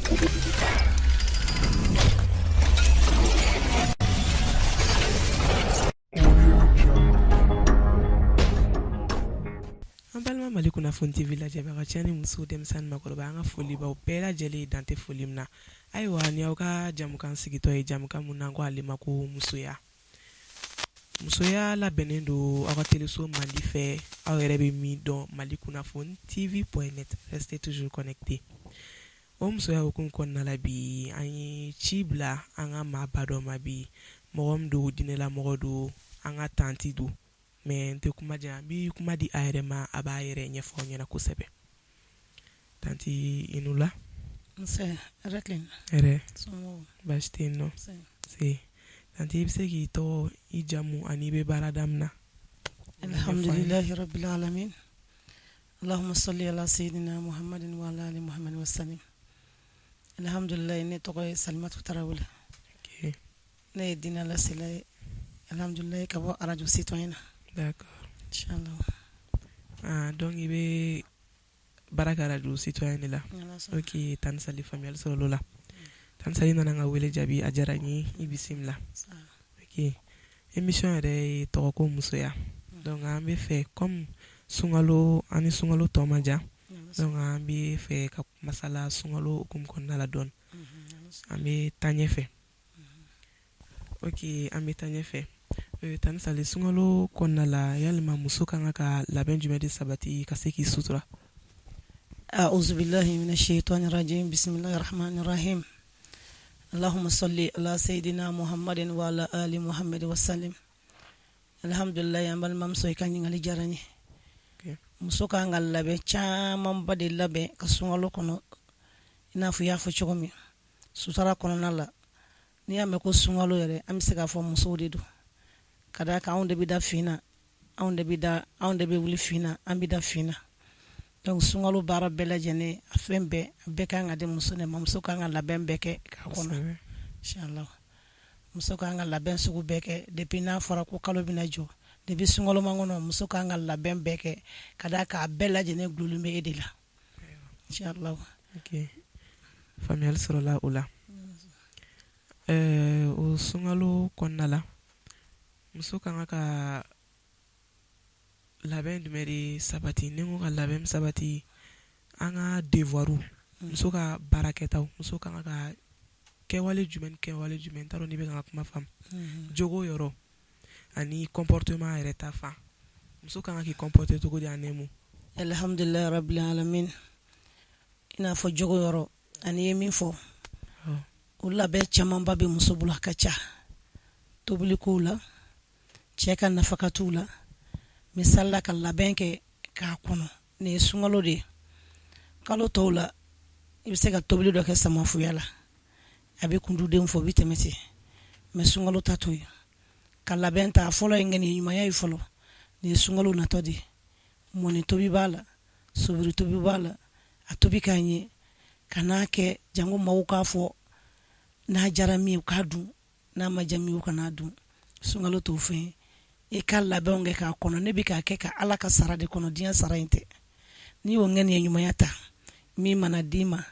An balima Mali Kunnafoni TV lajɛbaga cɛ ni muso denmisɛn ni maakɔrɔba an ka foli b'aw bɛɛ lajɛlen dan tɛ foli min na. Ayiwa ni aw ka jamukan sigitɔ ye jamukan min n'an ko ale ma ko musoya. Musoya labɛnnen don aw ka teleso mandi fɛ aw yɛrɛ bɛ min dɔn Mali Kunnafoni TV point net restez toujours connecté. O musoya hukumu kɔnɔna la bi an ye ci bila an ka maaba dɔ ma bi mɔgɔ min don diinɛlamɔgɔ don an ka tanti don mais n tɛ kuma janya n bɛ kuma di a yɛrɛ ma a b'a yɛrɛ ɲɛfɔ aw ɲɛna kosɛbɛ tanti i ni wula hɛrɛ baasi tɛ yen nɔ tanti i bɛ se k'i tɔgɔ i jamu ani i bɛ baara da min na. Alhamdulilahi rabbil alamin Allahumma salli ala sayyidina Muhammadin wa ala ali Muhammadin wa sallim alhamdulilahi ne tɔgɔ ye Salimatu Tarawele ne ye diinɛ lasela ye alhamdulilahi ka bɔ arajo citoyen na. D'accord inchallah ah donc i bɛ baara kɛ arajo citoyen de la ok tanti Sali faamuyali sɔrɔla o la tanti Sali nana n ka wele jaabi a diyara n ye i bisimila ok émission yɛrɛ ye tɔgɔ ko musoya donc an bɛ fɛ comme sunkalo an ni sunkalo tɔ man jan donc an bɛ fɛ ka masala sunkalo hukumu kɔnɔna la dɔɔni an bɛ taa ɲɛfɛ ok an bɛ taa ɲɛfɛ tanti Sali sunkalo kɔnɔna la yalima muso ka kan ka labɛn jumɛn de sabati ka se k'i sutura? Auzubillahi mina shaytani rajim bisimilahi rahmani rahim Allahumma salli ala sayyidina Muhammadin wa ala ali Muhammad wa sallim alhamdulilahi an balimamuso i ka ɲininkali diyara n ye muso ka kan ka labɛn camanba de labɛn ka sunkalo kɔnɔ i n'a fɔ i y'a fɔ cogo min sutura kɔnɔna la n'i y'a mɛn ko sunkalo yɛrɛ an bɛ se k'a fɔ musow de don ka d'a kan anw de bɛ da fin na anw de bɛ da anw de bɛ wuli fin na an bɛ da fin na donc sunkalo baara bɛɛ lajɛlen a fɛn bɛɛ a bɛɛ ka kan ka di muso de ma muso ka kan ka labɛn bɛɛ kɛ k'a kɔnɔ inchallah muso ka kan ka labɛn sugu bɛɛ kɛ depuis n'a fɔra ko kalo bɛna jɔ depuis sunkalo makɔnɔ muso ka kan ka labɛn bɛɛ kɛ ka d'a kan a bɛɛ lajɛlen dulonnen bɛ e de la inchallah ok faamuyali sɔrɔla o la o sunkalo kɔnɔna la muso ka kan ka labɛn jumɛn de sabati ni ko ka labɛn sabati an ka devoirs muso ka baarakɛtaw muso ka kan ka kɛwale jumɛn kɛwale jumɛn n t'a dɔn n'i bɛ ka n ka kuma faamu jogo yɔrɔ ani comportement yɛrɛ ta fan muso ka kan k'i comporter cogo di en un mot? Alhamdulilahi rabbil alamin i n'a fɔ jogo yɔrɔ ani ye min fɔ o labɛn camanba bɛ muso bolo a ka ca tobiliko la cɛ ka nafakatiw la misali la ka labɛn kɛ k'a kɔnɔ nin ye sunkalo de ye kalo tɔw la i bɛ se ka tobili dɔ kɛ samafuya la a bɛ kun du denw fɛ o bɛ tɛmɛ ten mais sunkalo ta to yen ka labɛn ta fɔlɔ ye ŋaniya ɲumanya ye fɔlɔ nin ye sunkalo natɔ de ye mɔni tobi b'a la sobiri tobi b'a la a tobi k'a ɲɛ ka n'a kɛ jango maaw k'a fɔ n'a diyara min ye u k'a dun n'a ma diya min ye u kan'a dun sunkalo t'o fɛn ye i ka labɛnw kɛ k'a kɔnɔ ne bɛ k'a kɛ ka ala ka sara de kɔnɔ diɲɛ sara in tɛ n'i y'o ŋaniya ɲumanya ta min mana d'i ma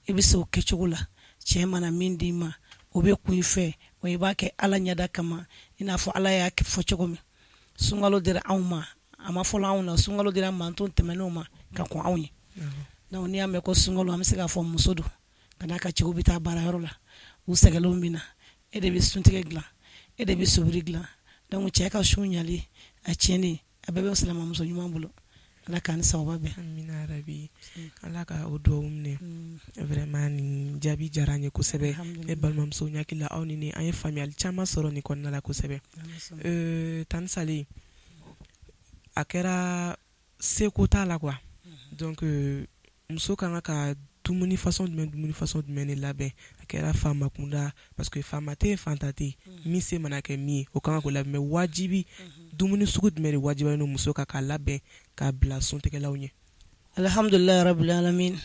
i bɛ se o kɛcogo la cɛ mana min d'i ma o bɛ kun i fɛ wa i b'a kɛ ala ɲɛda kama i n'a fɔ ala y'a fɔ cogo min sunkalo dira anw ma a ma fɔlɔ anw na sunkalo dira manton tɛmɛnenw ma ka kɔn anw ɲɛ donc n'i y'a mɛn ko sunkalo an bɛ se k'a fɔ muso don ka d'a kan cɛw bɛ taa baarayɔrɔ la u sɛgɛnlenw bɛ na e de bɛ suntigɛ dilan e de bɛ sobiri dilan donc cɛ ka sun ɲali a tiɲɛni a bɛɛ bɛ silamɛmuso ɲuman bolo ala k'an ni sababa bɛn amina yarabi ala ka o dugawu minɛ vraiment nin jaabi diyara n ye kosɛbɛ ne balimamuso n hakili la aw ni ne an ye faamuyali caman sɔrɔ nin kɔnɔna la kosɛbɛ tanti Sali a kɛra seko t'a la quoi donc muso ka kan ka dumuni façon jumɛn dumuni façon jumɛn de labɛn a kɛra faama kunda parce que faama tɛ yen fantan tɛ yen min se mana kɛ min ye o ka kan k'o labɛn mais wajibi dumuni sugu jumɛn de wajibiyalen don muso kan k'a labɛn k'a bila suntigɛlaw ɲɛ? Alihamdulilahi rabil alamin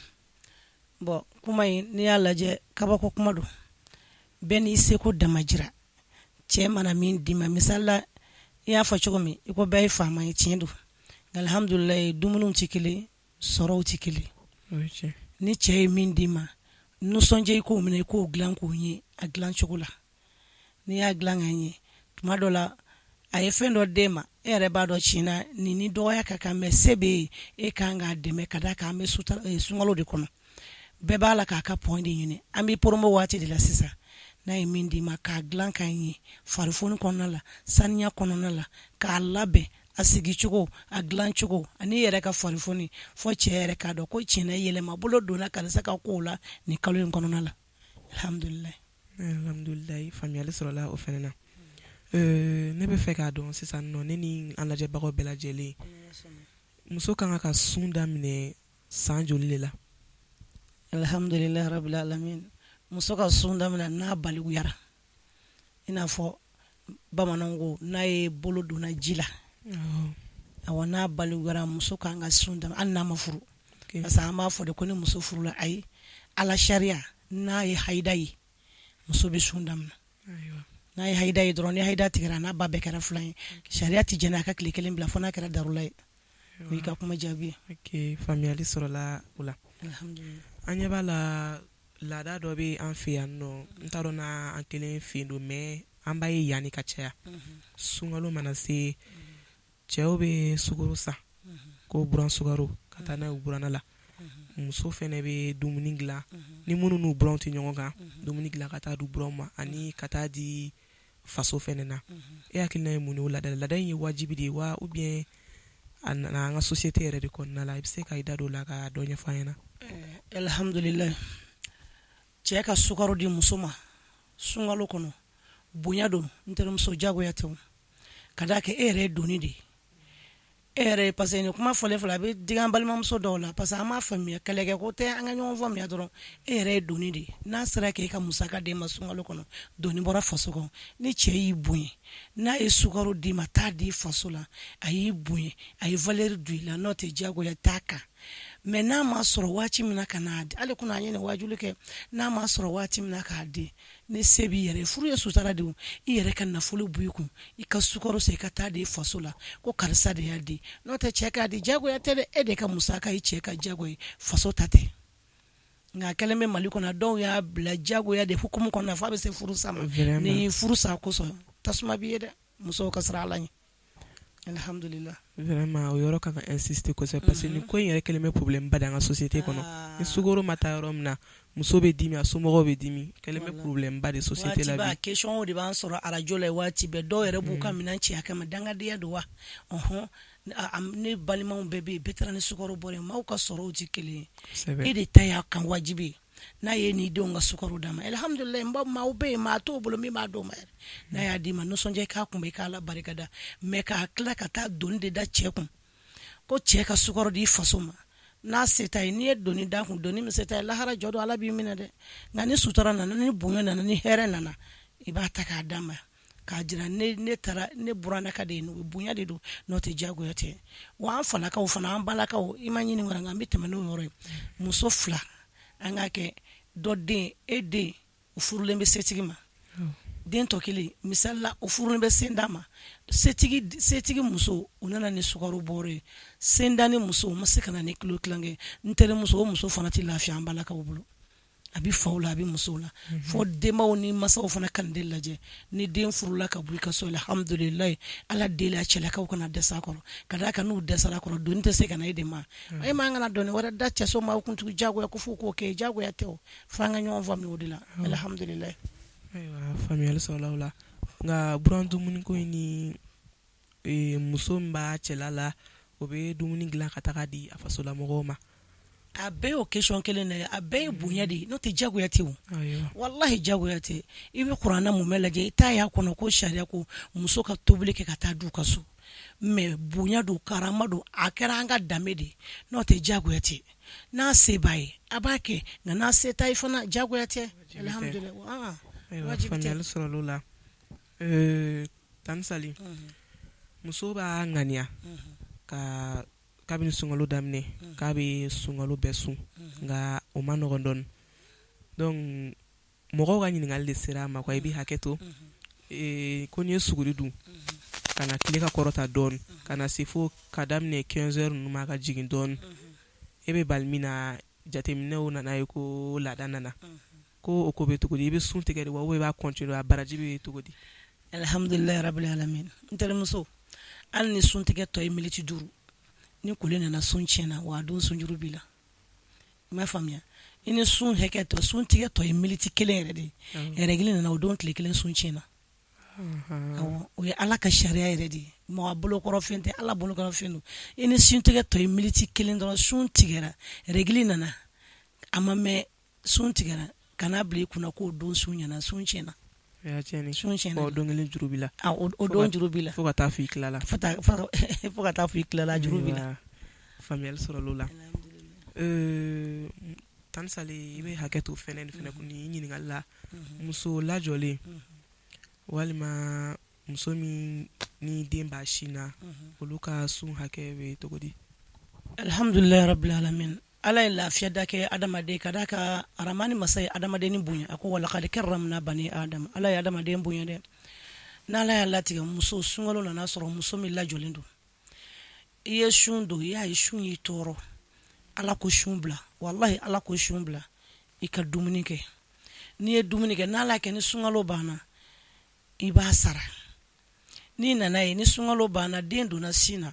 bon kuma in n'i y'a lajɛ kabako kuma don bɛɛ n'i seko damajira cɛ mana min d'i ma misali la i y'a fɔ cogo min i ko bɛɛ ye faama ye tiɲɛ don nka alihamdulilahi dumuniw tɛ kelen sɔrɔw tɛ kelen ni cɛ ye min d'i ma Nisɔndiya i k'o minɛ i k'o dilan k'o ɲɛ a dilan cogo la n'i y'a dilan ka ɲɛ tuma dɔ la a ye fɛn dɔ d'e ma e yɛrɛ b'a dɔn tiɲɛ na nin ni dɔgɔya ka kan mais se bɛ yen e kan k'a dɛmɛ ka d'a kan an bɛ sunkalo de kɔnɔ bɛɛ b'a la k'a ka point de ɲini an bɛ promo waati de la sisan n'a ye min d'i ma k'a dilan ka ɲɛ farifoni kɔnɔna la saniya kɔnɔna la k'a labɛn a sigicogo a dilancogo ani yɛrɛ ka farifoni fo cɛ yɛrɛ k'a dɔn ko tiɲɛ yɛlɛma bolo donna karisa ka kow la nin kalo in kɔnɔna la alhamdulilayi alhamdulilayi faamuyali sɔrɔla o fana na ne bɛ fɛ k'a dɔn sisan nɔ ne ni an lajɛbagaw bɛɛ lajɛlen muso kan ka sun daminɛ san joli de la alhamdulilayi rabbil alamin muso ka sun daminɛ n'a baliguyara i n'a fɔ bamananw ko n'a ye bolo donna ji la awa n'a baliguyara muso kan ka sun daminɛ hali n'a ma furu parce que an b'a fɔ de ko ni muso furula ayi ala sariya n'a ye hayida ye muso bɛ sun daminɛ n'a ye hayida ye dɔrɔn ni hayida tigɛra n'a ba bɛɛ kɛra filan ye sariya tɛ jɛn a ka tile kelen bila fo n'a kɛra darula ye o y'i ka kuma jaabi ye faamuyali sɔrɔla o la an ɲɛ b'a la laada dɔ bɛ an fɛ yan nɔ n t'a dɔn n'an kelen fɛ yen don mais an b'a ye yan ka caya sunkalo mana se cɛw bɛ sukaro san ko buran sukaro ka taa n'a ye buranna la muso fana bɛ dumuni dilan ni minnu n'u buranw tɛ ɲɔgɔn kan dumuni dilan ka taa di buranw ma ani ka taa di faso fana na e hakilina ye mun ye o laada la laada in ye wajibi de ye wa ou bien a nana an ka société yɛrɛ de kɔnɔna la i bɛ se ka i da don o la ka dɔ ɲɛfɔ an ɲɛna alhamdulilayi cɛ ka sukaro di muso ma sunkalo kɔnɔ bonya don n terimuso jagoya tɛ ka d'a kan e yɛrɛ ye doni de ye e yɛrɛ parce que nin kuma fɔlen filɛ a bɛ digi an balimamuso dɔw la parce que an m'a faamuya kɛlɛkɛ ko tɛ an ka ɲɔgɔn faamuya dɔrɔn e yɛrɛ ye doni de ye n'a sera k'e ka musaka d'e ma sunkalo kɔnɔ doni bɔra faso kan ni cɛ y'i bonya n'a ye sukaro d'i ma taa di faso la a y'i bonya a ye valeur don i la n'o tɛ jagoya t'a kan mais n'a ma sɔrɔ waati min na ka n'a di hali kunun an ye nin waajuli kɛ n'a ma sɔrɔ waati min na k'a di ni se b'i yɛrɛ furu ye sutara de i yɛrɛ ka nafolo bɔ i kun i ka sukaro san i ka taa di faso la ko karisa de y'a di n'o tɛ cɛ k'a di jagoya tɛ dɛ e de ka musaka i cɛ ka jago ye faso ta tɛ nka kɛlen bɛ mali kɔnɔ dɔw y'a bila jagoya de hukumu kɔnɔ f'a bɛ se furusa ma ni furusa kosɔn tasuma b'i ye dɛ musow ka siran Ala ɲɛ alihamdulila vraiment o yɔrɔ kan ka insister kosɛbɛ parce que nin ko in yɛrɛ kɛlen bɛ problème ba de an ka société kɔnɔ ni sukaro ma taa yɔrɔ min na muso bɛ dimi a somɔgɔw bɛ dimi kɛlen bɛ problème ba de société la bi question de b'an sɔrɔ arajo la waati bɛɛ dɔw yɛrɛ b'u ka minɛn ci a kama dangadenya don wa ɔhɔn ne balimaw bɛɛ bɛ yen bɛɛ taara ni sukaro bɔrɛ ye maaw ka sɔrɔw tɛ kelen ye e de ta y'a kan wajibi ye n'a ye n'i denw ka sukaro d'a ma alihamdulilayi n maaw bɛ yen maa t'o bolo min b'a d'o ma yɛrɛ n'a y'a d'i ma nisɔndiya k'a kunbɛn i k'Ala barika da mais k'a tila ka taa doni de da cɛ kun ko cɛ ka sukaro di faso ma n'a se t'a ye n'i ye doni d'a kun doni min se t'a ye lahara jɔ don Ala b'i minɛ dɛ nka ni sutura nana ni bonya nana ni hɛrɛ nana i b'a ta k'a d'a ma k'a jira ne taara ne burannaka de ye bonya de don n'o tɛ jagoya tɛ wa an falakaw fana an balakaw i ma ɲini nka an bɛ tɛmɛ n'o yɔrɔ ye muso fila an k'a kɛ dɔ den e den o furulen bɛ setigi ma den tɔ kelen misali la o furulen bɛ sentan ma setigi muso u nana ni sukaro bɔrɛ ye sentanni muso o ma se ka na ni kilo tilankɛ n terimuso o muso fana tɛ lafiya an balakaw bolo a bɛ faw la a bɛ musow la fo denbaw ni masaw fana ka den lajɛ ni den furula ka bɔ i ka so alhamdulilayi ala deli a cɛlakaw kana dɛsɛ a kɔrɔ ka d'a kan n'u dɛsɛra a kɔrɔ doni tɛ se ka na e de ma e man kana doni wɛrɛ da cɛso ma kuntugu jagoya ko f'u k'o kɛ jagoya tɛ o fo an ka ɲɔgɔn faamuya o de la alhamdulilayi ayiwa faamuyali sɔrɔla o la nka buran dumuniko in ni muso min b'a cɛla la o bɛ dumuni dilan ka taga di a fasolamɔgɔw ma a bɛɛ y'o question kelen de ye a bɛɛ ye bonya de ye n'o tɛ jagoya tɛ o walahi jagoya tɛ i bɛ kuranɛ mumɛ lajɛ i t'a y'a kɔnɔ ko sariya ko muso ka tobili kɛ ka taa du ka so mais bonya don karama don a kɛra an ka danbe de ye n'o tɛ jagoya tɛ n'a se b'a ye a b'a kɛ nka n'a se t'a ye fana jagoya tɛ alhamdulilayi faamuyali sɔrɔla o la Tanti Sali muso b'a ŋaniya ka kabini sunkalo daminɛ k'a bɛ sunkalo bɛɛ sun nka o man nɔgɔn dɔɔnin donc mɔgɔw ka ɲininkali de sera a ma quoi i bɛ hakɛ to ko n'i ye suguri dun ka na tile ka kɔrɔta dɔɔnin ka na se fo ka daminɛ 15 heures ninnu ma ka jigin dɔɔnin e bɛ bali min na Jateminɛw nana ye ko laada nana ko o ko bɛ cogo di? I bɛ sun tigɛ de wa ou i b'a continuer a baraji bɛ cogo di? Alhamdulilahi rabil alamin. N terimuso, hali ni suntigɛ tɔ ye miniti 5, ni koli nana, sun tiɲɛna, wa a don sunjuru b'i la. I m'a faamuya? I ni sun hakɛ tɔ, suntigɛ tɔ ye miniti 1 yɛrɛ de ye, règle nana, o don tile kelen sun tiɲɛna. O ye Ala ka sariya yɛrɛ de ye, mɔgɔ bolokɔrɔfɛn tɛ, Ala bolokɔrɔfɛn don. I ni suntigɛ tɔ ye miniti 1 dɔrɔn, sun tigɛra, règle nana, a ma mɛn sun tigɛra, kan'a bila i kunna k'o don sun ɲɛna, sun tiɲɛna. Sun tiɲɛna, o don kelen juru b'i la. O don juru b'i la. Fo ka taa fɔ i tilala. Fo ka taa fɔ i tilala, juru b'i la. Faamuyali sɔrɔla o la. Tani Sali, i bɛ hakɛ to fɛnɛ nin fɛnɛ nin ɲininkali la. Muso lajɔlen walima muso min ni den b'a sin na, olu ka sun hakɛ bɛ cogo di? Alhamdulilahi rabil alamin. Ala ye lafiya da kɛ adamaden ka d'a kan aramani masa ye adamaden bonya. A ko walakadi karamna bani adama. Ala ye adamaden bonya dɛ. N'Ala y'a latigɛ muso, sunkalo nana sɔrɔ muso min lajɔlen don, i ye sun don, i y'a ye sun y'i tɔɔrɔ, Ala ko sun bila, walahi Ala ko sun bila, i ka dumuni kɛ. N'i ye dumuni kɛ, n'Ala kɛ ni sunkalo banna, i b'a sara. N'i nana ye ni sunkalo banna, den donna sin na,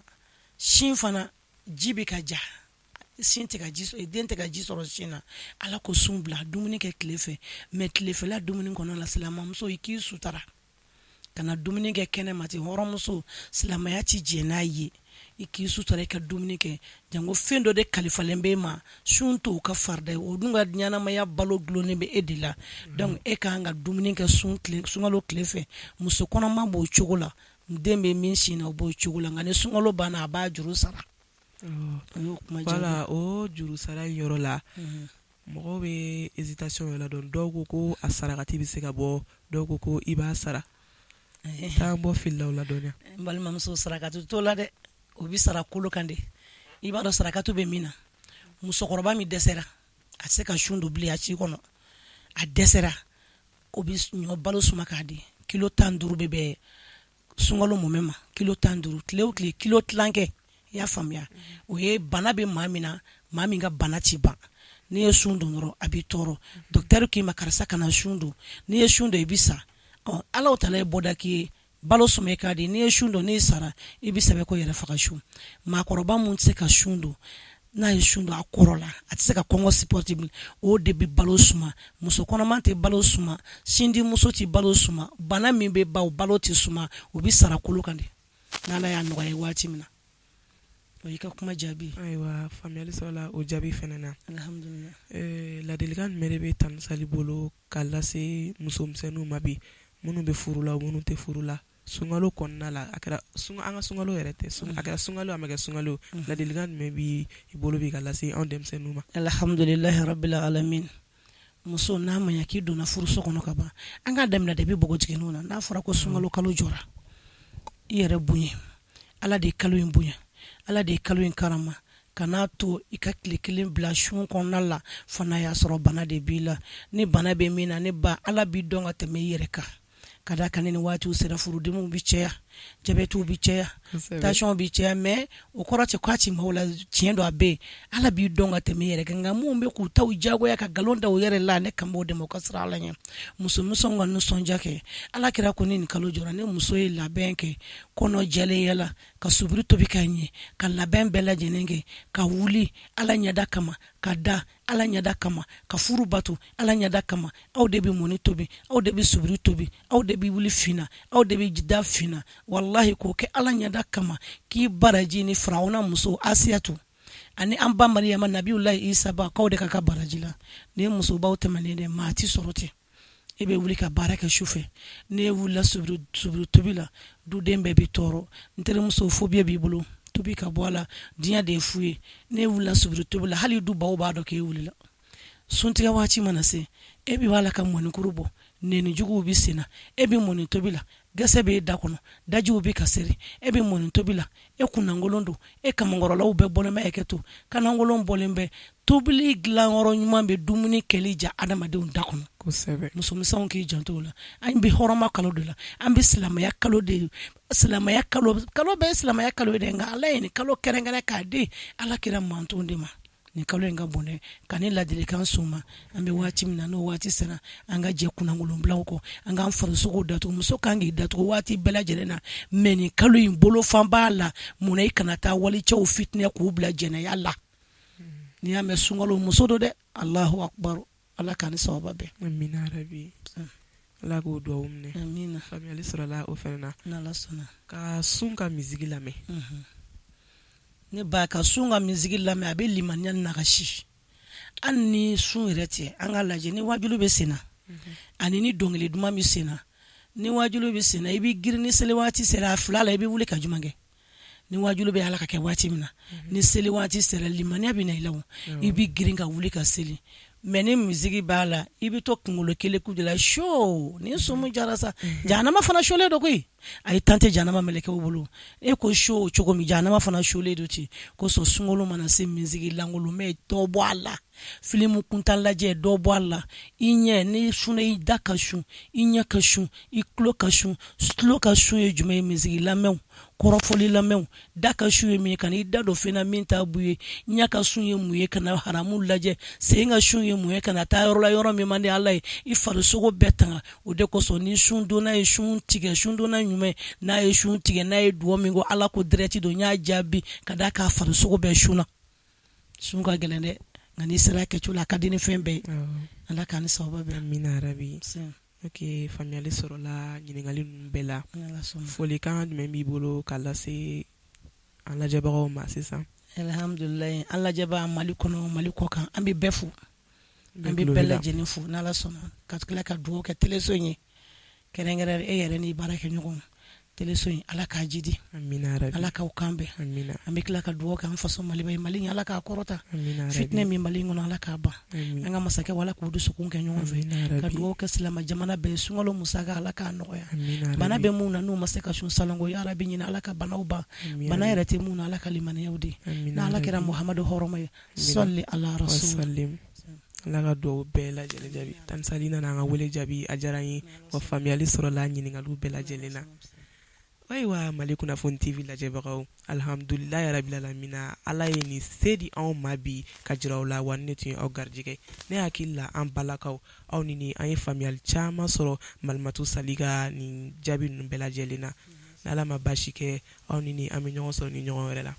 sin fana ji bɛ ka ja, sin tɛ ka ji sɔrɔ, den tɛ ka ji sɔrɔ sin na, Ala ko sun bila, dumuni kɛ tile fɛ. Mais tilefɛla dumuni kɔnɔ la, silamɛmuso, i k'i sutara, kana dumuni kɛ kɛnɛ ma ten. Hɔrɔnmuso, silamɛya ti jɛn n'a ye i k'i sutura i ka dumuni kɛ, janko fɛn dɔ de kalifalen bɛ e ma, sun t'o ka farida ye, o dun ka ɲɛnamaya balo dulonnen bɛ e de la. Donc e ka kan ka dumuni kɛ sun tile, sunkalo tile fɛ. Muso kɔnɔma b'o cogo la, den bɛ min sin na, o b'o cogo la. Nka ni sunkalo banna, a b'a juru sara. O y'o kuma jaabi. Voilà, o juru sara in yɔrɔ la, mɔgɔw bɛ hésitation yɔrɔ la dɔn. Dɔw ko ko a sarakati bɛ se ka bɔ, dɔw ko ko i b'a sara. Taa bɔ fili la o la dɔɔnin. N balimamuso, sarakati t'o la dɛ, o bɛ sara kolo kan de. I b'a dɔn sarakati bɛ min na, musokɔrɔba min dɛsɛra, a tɛ se ka sun don bilen a si kɔnɔ, a dɛsɛra, o bɛ ɲɔ balo suma k'a di. Kilo 15 bɛ bɛn sunkalo mumɛ ma, kilo 15, tile o tile kilo tilankɛ. I y'a faamuya? O ye bana bɛ maa min na, maa min ka bana ti ban. N'i ye sun don dɔrɔn, a b'i tɔɔrɔ. Docteur k'i ma karisa kana sun don, n'i ye sun don i bɛ sa. Ɔ, Ala taala ye bɔda k'i ye, balo suma i k'a di. N'i ye sun don, n'i sara, i bɛ sɛbɛn ko yɛrɛ faga sun. Maakɔrɔba min tɛ se ka sun don, n'a ye sun don a kɔrɔla, a tɛ se ka kɔngɔ supporter bilen, o de bɛ balo suma. Muso kɔnɔma tɛ balo suma, sindimuso tɛ balo suma, bana min bɛ ban, o balo tɛ suma, o bɛ sara kolo kan de, n'Ala y'a nɔgɔya waati min na. O y'i ka kuma jaabi. Ayiwa, faamuyali sɔrɔla o jaabi fana na. Alhamdulillah. Ladilikan jumɛn de bɛ Tani Sali bolo ka lase musomisɛnninw ma bi, minnu bɛ furu la, minnu tɛ furu la, sunkalo kɔnɔna la, a kɛra an ka sunkalo yɛrɛ tɛ, a kɛra sunkalo, a ma kɛ sunkalo, ladilikan jumɛn b'i bolo bi ka lase anw denmisɛnninw ma? Alhamdulilahi rabbil alamin. Muso, n'a ma ɲɛ k'i donna furuso kɔnɔ ka ban, an k'a daminɛ depuis npogotigininw na. N'a fɔra ko sunkalo kalo jɔra, i yɛrɛ bonya. Ala de ye kalo in bonya, Ala de ye kalo in karama. Kan'a to i ka tile kelen bila sun kɔnɔna la, fo n'a y'a sɔrɔ bana de b'i la. Ni bana bɛ min na, ne ba, Ala b'i dɔn ka tɛmɛ i yɛrɛ kan. Ka d'a kan ni waatiw sera, furudimiw bɛ caya, jabɛtiw bɛ caya, tension bɛ caya. Mais o kɔrɔ tɛ k'a ti maaw la. Tiɲɛ don, a bɛ yen. Ala b'i dɔn ka tɛmɛ i yɛrɛ kan. Nka minnu bɛ k'u taw jagoya ka nkalon da u yɛrɛ la, ne kan b'o de ma, u ka siran Ala ɲɛ. Musomisɛnw ka nisɔndiya kɛ. Ala kira ko ni nin kalo jɔra, ni muso ye labɛn kɛ kɔnɔ jɛlenya la, ka subiri tobi ka ɲɛ, ka labɛn bɛɛ lajɛlen kɛ, ka wuli Ala ɲɛda kama, ka da Ala ɲɛda kama, ka furu bato Ala ɲɛda kama, aw de bɛ mɔni tobi, aw de bɛ subiri tobi, aw de bɛ wuli fin na, aw de bɛ da fin na, walahi k'o kɛ Ala ɲɛda kama, k'i baraji ni Firawuna muso Asiyatu ani an ba Mariyama Nabiyulahi Isa ba, k'aw de ka kan baraji la. Nin ye musobaw tɛmɛnen dɛ, maa tɛ sɔrɔ ten. E bɛ wuli ka baara kɛ su fɛ, n'e wulila subiri tobi la, duden bɛɛ bɛ tɔɔrɔ. N terimuso, phobie b'i bolo, tobi ka bɔ a la, diɲɛ de ye fu ye. N'e wulila subiri tobi la, hali du baw b'a dɔn k'e wulila. Suntigɛ waati mana se, e bɛ b'a la ka mɔnikuru bɔ, nɛni juguw bɛ sen na, e bɛ mɔni tobi la, gɛsɛ b'e da kɔnɔ, dajiw bɛ ka seri, e bɛ mɔni tobi la, e kunnankolon don, e kamankɔrɔlaw bɛɛ bɔlen bɛ hakɛ to, kanankolon bɔlen bɛ. Tobili dilanyɔrɔ ɲuman bɛ dumuni kɛli ja adamadenw da kɔnɔ. Kosɛbɛ. Musomisɛnw k'i janto o la. An bɛ hɔrɔma kalo de la, an bɛ silamɛya kalo de ye. Silamɛya kalo, kalo bɛɛ ye silamɛya kalo ye dɛ, nka Ala ye nin kalo kɛrɛnkɛrɛn k'a di Ala kira mantonw de ma. Nin kalo in ka bon dɛ. Ka ne ladilikan s'u ma, an bɛ waati min na, n'o waati sera, an ka jɛ kunnankolonbilaw kɔ, an k'an farisogo datugu. Muso kan k'i datugu waati bɛɛ lajɛlen na, mais nin kalo in bolofan b'a la. Munna i kana taa walicɛw fitinɛ k'u bila jɛnɛya la? N'i y'a mɛn sunkalo, muso don dɛ. Alahu akubaru, Ala k'an ni sababa bɛn. Amina rabi, Ala k'o dugawu minɛ. Amina. Faamuyali sɔrɔla o fana na. N'Ala sɔnna. Ka sun ka misigi lamɛn. Ne ba, ka sun ka misigi lamɛn, a bɛ limaniya nagasi. Hali ni sun yɛrɛ tɛ, an k'a lajɛ ni wajulu bɛ sen na ani ni dɔnkili duman bɛ sen na. Ni wajulu bɛ sen na, i bɛ girin. Ni seli waati sera, a fila la, i bɛ wuli ka jumɛn kɛ? Ni wajulu bɛ Ala ka kɛ waati min na, ni seli waati sera, limaniya bɛ na i la, i bɛ girin ka wuli ka seli. Mais ni misigi b'a la, i bɛ to kunkolo keleku de la. So ni sun jara sa, jahanama fana solen don koyi. A ye tan tɛ jahanama mɛlɛkɛw bolo. E ko so cogo min, jahanama fana solen don ten kosɔn. Sunkalo mana se, misigi lankolon mɛn, dɔ bɔ a la. Filimu kuntan lajɛ, dɔ bɔ a la. I ɲɛ, n'i sunna, i da ka sun, i ɲɛ ka sun, i tulo ka sun. Tulo ka sun ye jumɛn ye? Misigi lamɛnw, kɔrɔfɔli lamɛnw. Da ka sun ye min ye? Kana i da don fɛn na min t'a bu ye. Ɲɛ ka sun ye mun ye? Kana haramu lajɛ. Sen ka sun ye mun ye? Kana taa yɔrɔ la, yɔrɔ min man di Ala ye. I farisogo bɛɛ tanga. O de kosɔn, ni sundonna ye sun tigɛ, sundonna ɲuman, n'a ye sun tigɛ, n'a ye dugawu min ko, Ala ko direct don, n y'a jaabi, ka d'a k'a farisogo bɛɛ sunna. Sun ka gɛlɛn dɛ, nka n'i sera a kɛcogo la, a ka di ni fɛn bɛɛ ye. Ala k'an ni sababa bɛn. Amina rabi. Ok, faamuyali sɔrɔla ɲininkali ninnu bɛɛ la. Folikan jumɛn b'i bolo ka lase an lajɛbagaw ma sisan? Alhamdulilayi, an lajɛbaa Mali kɔnɔ, Mali kɔ kan, an bɛ bɛɛ fo, an bɛ bɛɛ lajɛlen fo n'Ala sɔnna, ka tila ka dugawu kɛ teleso in ye, kɛrɛnkɛrɛn e yɛrɛ n'i baarakɛɲɔgɔnw. Teleso in, Ala k'a jidi, Ala k'aw kan bɛn. An bɛ tila ka dugawu kɛ an faso Maliba ye. Mali in, Ala k'a kɔrɔta. Fitinɛ min Mali in kɔnɔ, Ala k'a ban. An ka masakɛw, Ala k'u dusukun kɛ ɲɔgɔn fɛ. Ka dugawu kɛ silamɛ jamana bɛɛ ye. Sunkalo musaka, Ala k'a nɔgɔya. Bana bɛ mun na n'u ma se ka sun salongo, yarabi ɲinɛ, Ala ka banaw ban. Bana yɛrɛ tɛ mun na, Ala ka limaniyaw di. N'Ala kira Muhamadu hɔrɔma ye, sɔli ala rasul. Ala ka dugawu bɛɛ lajɛlen jaabi. Tante Sali nana an ka wele jaabi, a diyara n ye, wa faamuyali sɔrɔla ɲininkaliw bɛɛ lajɛlen na. Ayiwa, Mali Kunnafoni TV lajɛbagaw, alihamudulilayi rabil alamina, Ala ye nin se di anw ma bi ka jira aw la. Wa ne tun ye aw garijɛgɛ. Ne hakili la, an balakaw, aw ni an ye faamuyali caman sɔrɔ Malimatu Sali ka nin jaabi ninnu bɛɛ lajɛlen na. Ni Ala ma baasi kɛ, aw ni an bɛ ɲɔgɔn sɔrɔ ni ɲɔgɔn wɛrɛ la.